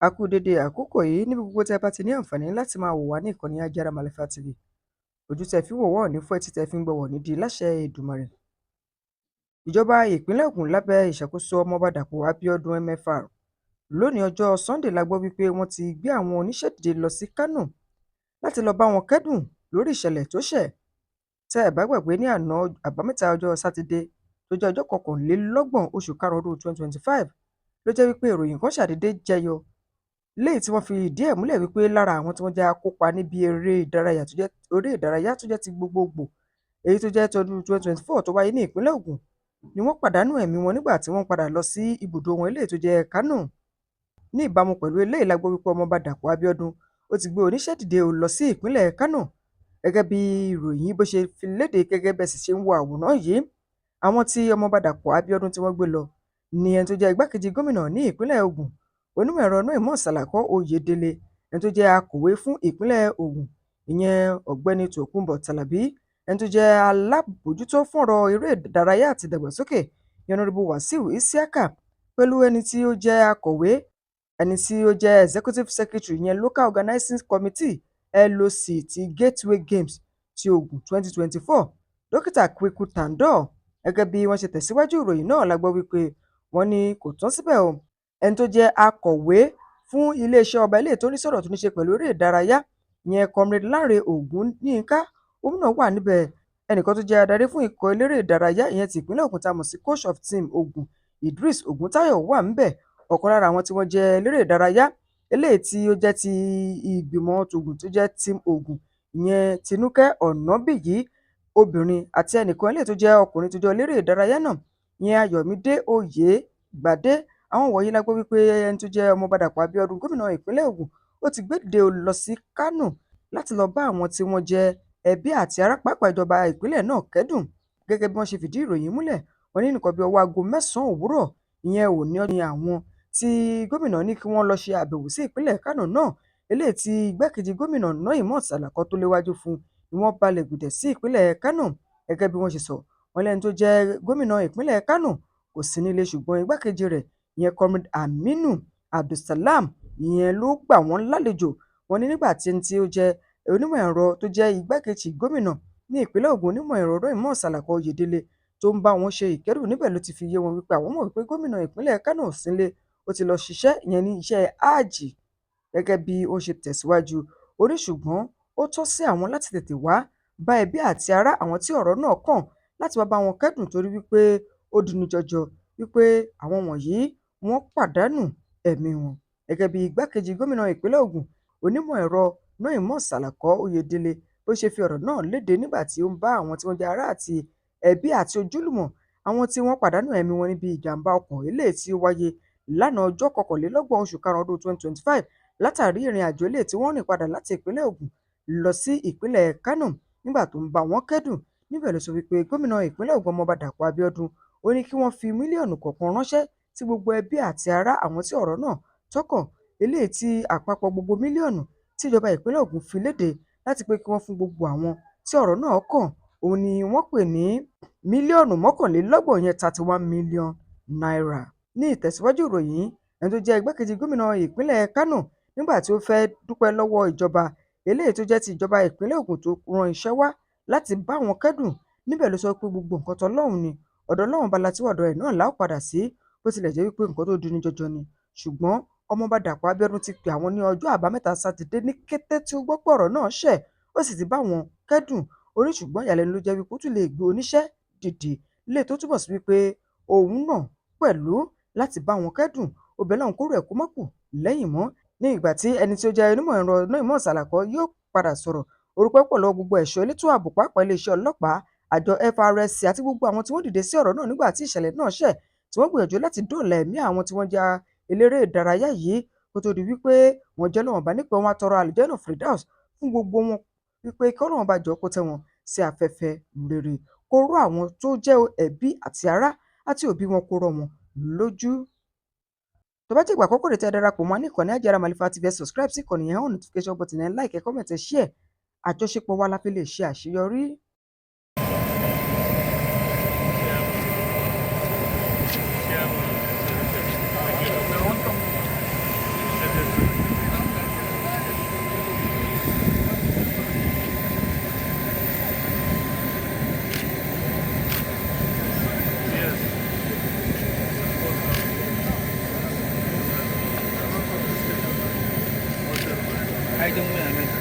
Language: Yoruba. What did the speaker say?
A kú dédé àkókò yìí níbi gbogbo tí ẹ bá ti ní àǹfààní láti máa wò wá ní ìkànnì Ajára Màlífà TV. Ojú tẹ́ fi ń wò wá ò ní fọ́, etí tẹ́ fi ń gbọ́ wá ò ní di láṣẹ Èdùmàrè. Ìjọba ìpínlẹ̀ Ògùn lábẹ́ ìṣàkóso Ọmọọba Dàpọ̀ Abíọ́dún MFR lónìí ọjọ́ Sunday la gbọ́ wípé wọ́n ti gbé àwọn oníṣẹ́ dìde lọ sí Kánò láti lọ́ọ́ bá wọn kẹ́dùn lórí ìṣẹ̀lẹ̀ tó ṣẹ̀. Tẹ́ ẹ̀ bá gbàgbé, ní àná Àbámẹ́ta ọjọ́ Sátidé tó jẹ́ ọjọ́ 21 oṣù karùn-ún ọdún 2025 ló jẹ́ wípé ìròyìn kan ṣàdédé jẹyọ léyìí tí wọ́n fi ìdí ẹ̀ múlẹ̀ wípé lára àwọn tí wọ́n jẹ́ akópa níbi eré ìdárayá tó jẹ́ ti gbogbogbò, èyí tó jẹ́ tọdún 2024 tó wáyé ní ìpínlẹ̀ Ògùn, ni wọ́n pàdánù ẹ̀mí wọn nígbà tí wọ́n ń padà lọ sí ibùdó wọn eléyìí tó jẹ́ Kánò. Ní ìbámu pẹ̀lú eléyìí la gbọ́ wípé Ọmọọba Dàpọ̀ Abíọ́dún ó ti gbé oníṣẹ́ dìde ó lọ sí ìpínlẹ̀ Kánò, gẹ́gẹ́ bí ìròyìn bó ṣe fi léde. Gẹ́gẹ́ bẹ́ẹ̀ sì ṣe ń wo àwòrán yìí, àwọn tí Ọmọọba Dàpọ̀ Abíọ́dún tí wọ́n gbé lọ ní ẹni tó jẹ́ igbákejì gómìnà ní ìpínlẹ̀ Ògùn, onímọ̀ ẹ̀rọ Noimot Salako Oyèdélé, ẹni tó jẹ́ akọ̀wé fún ìpínlẹ̀ Ògùn, ìyẹn Ọ̀gbẹ́ni Tòkunbọ̀ Tàlàbí, ẹni tó jẹ́ alábòójútó fún ọ̀rọ̀ eré ìdárayá àti ìdàgbàsókè, ìyẹn Honourable Wasiu Isiaka, pẹ̀lú ẹni tí ó jẹ́ akọ̀wé, ẹni tí ó jẹ́ executive secretary, ìyẹn Local Organizing Committee, LOC, ti Gateway Games ti Ògùn 2024, Dókítà Kweku Tandor. Gẹ́gẹ́ bí wọ́n ṣe tẹ̀síwájú ìròyìn náà la gbọ́ wípé wọ́n ní kò tán síbẹ̀ o. Ẹni tó jẹ́ akọ̀wé fún iléeṣẹ́ ọba eléyìí tó ń rí sọ̀rọ̀ tó ní ṣe pẹ̀lú eré ìdárayá, ìyẹn Comrade Lánrẹ Ògúnyínká, òun náà wà níbẹ̀. Ẹnìkan tó jẹ́ adarí fún ikọ̀ eléré ìdárayá, ìyẹn ti ìpínlẹ̀ Ògùn tá a mọ̀ sí coach of team Ògùn, Idris Ògúntáyọ̀, wà níbẹ̀. Ọ̀kan lára àwọn tí wọ́n jẹ́ eléré ìdárayá eléyìí tí ó jẹ́ ti ìgbìmọ̀ tògùn tó jẹ́ team Ògùn, ìyẹn Tinúkẹ́ Ọ̀nàbíyí, obìnrin, àti ẹnìkan eléyìí tó jẹ́ ọkùnrin tó jẹ́ eléré ìdárayá náà, ìyẹn Ayọ̀mídé Oyègbadé. Àwọn wọ̀nyí la gbọ́ wípé ẹni tó jẹ́ Ọmọọba Dàpọ̀ Abíọ́dún, gómìnà ìpínlẹ̀ Ògùn, ó ti gbé dìde lọ sí Kánò láti lọ́ọ́ bá àwọn tí wọ́n jẹ́ ẹbí àti ará, pàápàá ìjọba ìpínlẹ̀ náà, kẹ́dùn. Gẹ́gẹ́ bí wọ́n ṣe fìdí ìròyìn múlẹ̀, wọ́n ní nǹkan bíi ọwọ́ aago 9 òwúrọ̀, ìyẹn òní, ní àwọn tí gómìnà ní kí wọ́n lọ́ọ́ ṣe àbẹ̀wò sí ìpínlẹ̀ Kánò náà, eléyìí tí igbákejì gómìnà Noimot Salako tó léwájú fún, ni wọ́n balẹ̀ gùdẹ̀ sí ìpínlẹ̀ Kánò. Gẹ́gẹ́ bí wọ́n ṣe sọ, wọ́n lẹ́ni tó jẹ́ gómìnà ìpínlẹ̀ Kánò kò sí nílé, ṣùgbọ́n igbákejì rẹ̀, ìyẹn Comrade Aminu Abdulsalam, ìyẹn ló gbà wọ́n lálejò. Wọ́n ní nígbà tí ẹni tí ó jẹ́ onímọ̀ ẹ̀rọ tó jẹ́ igbákejì gómìnà ní ìpínlẹ̀ Ògùn, onímọ̀ ẹ̀rọ Noimot Salako Oyèdélé, tó ń bá wọn ṣe ìkẹ́dùn níbẹ̀, ló ti fi yé wọn wípé àwọn mọ̀ wípé gómìnà ìpínlẹ̀ Kánò ò sí nílé, ó ti lọ́ọ́ ṣiṣẹ́, ìyẹn ní iṣẹ́ háàjì. Gẹ́gẹ́ bí ó ṣe tẹ̀síwájú, ó ní ṣùgbọ́n ó tọ́ sí àwọn láti tètè wá bá ẹbí àti ará àwọn tí ọ̀rọ̀ náà kàn láti wáá bá wọn kẹ́dùn, torí wípé ó dunni jọjọ wípé àwọn wọ̀nyí wọ́n pàdánù ẹ̀mí wọn. Gẹ́gẹ́ bí igbákejì gómìnà ìpínlẹ̀ Ògùn, onímọ̀ ẹ̀rọ Noimot Salako Oyèdélé, bó ṣe fi ọ̀rọ̀ náà lédè nígbà tí ó ń bá àwọn tí wọ́n jẹ́ ará àti ẹbí àti ojúlùmọ̀ àwọn tí wọ́n pàdánù ẹ̀mí wọn níbi ìjàm̀bá ọkọ̀ eléyìí tí ó wáyé lánàá ọjọ́ 21 oṣù karùn-ún ọdún 2025, látàrí ìrìn àjò eléyìí tí wọ́n rìn padà láti ìpínlẹ̀ Ògùn lọ sí ìpínlẹ̀ Kánò, nígbà tó ń bá wọn kẹ́dùn níbẹ̀ ló sọ wípé gómìnà ìpínlẹ̀ Ògùn, Ọmọọba Dàpọ̀ Abíọ́dún, ó ní kí wọ́n fi mílíọ̀nù kọ̀ọ̀kan ránṣẹ́ sí gbogbo ẹbí àti ará àwọn tí ọ̀rọ̀ náà tọ́kàn, eléyìí tí àpapọ̀ gbogbo mílíọ̀nù tí ìjọba ìpínlẹ̀ Ògùn fi léde láti pé kí wọ́n fún gbogbo àwọn tí ọ̀rọ̀ náà kàn, òun ni wọ́n pè ní mílíọ̀nù 31, ìyẹn ₦31 million. Ní ìtẹ̀síwájú ìròyìn, ẹni tó jẹ́ igbákejì gómìnà ìpínlẹ̀ Kánò, nígbà tí ó fẹ́ẹ́ dúpẹ́ lọ́wọ́ ìjọba eléyìí tó jẹ́ ti ìjọba ìpínlẹ̀ Ògùn tó rán iṣẹ́ wá láti bá wọn kẹ́dùn níbẹ̀, ló sọ pé gbogbo nǹkan tọlọ́run ni, ọ̀dọ̀ Ọlọ́run ọba la ti wá, ọ̀dọ̀ ẹ̀ náà la ó padà sí. Bó tilẹ̀ jẹ́ wípé nǹkan tó dunni jọjọ ni, ṣùgbọ́n Ọmọọba Dàpọ̀ Abíọ́dún ti pè àwọn ní ọjọ́ Àbámẹ́ta Sátidé ní kété tí ó gbọ́ pé ọ̀rọ̀ náà ṣẹ̀, ó sì ti bá wọn kẹ́dùn. Ó ní ṣùgbọ́n ìyàlẹ́nu ló jẹ́ wípé ó tún lè gbé oníṣẹ́ dìde léyìí tó túmọ̀ sí wípé òun náà pẹ̀lú láti bá wọn kẹ́dùn. Ó bẹ Ọlọ́run kóró ẹ̀ kó má kù lẹ́yìn mọ́. Ní ìgbà tí ẹni tí ó jẹ́ onímọ̀ ẹ̀rọ Noimot Salako yóò padà sọ̀rọ̀, ó dúpẹ́ púpọ̀ lọ́wọ́ gbogbo ẹ̀ṣọ́ elétò ààbò, pàápàá iléeṣẹ́ ọlọ́pàá, àjọ FRSC àti gbogbo àwọn tí wọ́n dìde sí ọ̀rọ̀ náà nígbà tí ìṣẹ̀lẹ̀ náà ṣẹ̀, tí wọ́n gbìyànjú láti dóòlà ẹ̀mí àwọn tí wọ́n jẹ́ eléré ìdárayá yìí kó tó di wípé wọ́n jẹ́ Ọlọ́run ọba nípè. Wọn á tọrọ àlùjánnà Firdaus fún gbogbo wọn wípé kí Ọlọ́run ọba jọ̀ọ́ kó tẹ́ wọn sí afẹ́fẹ́ rere, kó rọ̀ àwọn tó jẹ́ ẹbí àti ará àti òbí wọn, kó rọ̀ wọ́n lójú. Tó bá jẹ́ ìgbà àkọ́kọ́ rẹ̀ tí ẹ darapọ̀ mọ́ ní ìkànnì Ajára Màlífà TV, ẹ subscribe sí ìkànnì yẹn, on notification button ẹ, like, ẹ comment, ẹ share. Àjọṣepọ̀ wa la fi lè ṣe àṣeyọrí. Chairman. Wajen muna nan.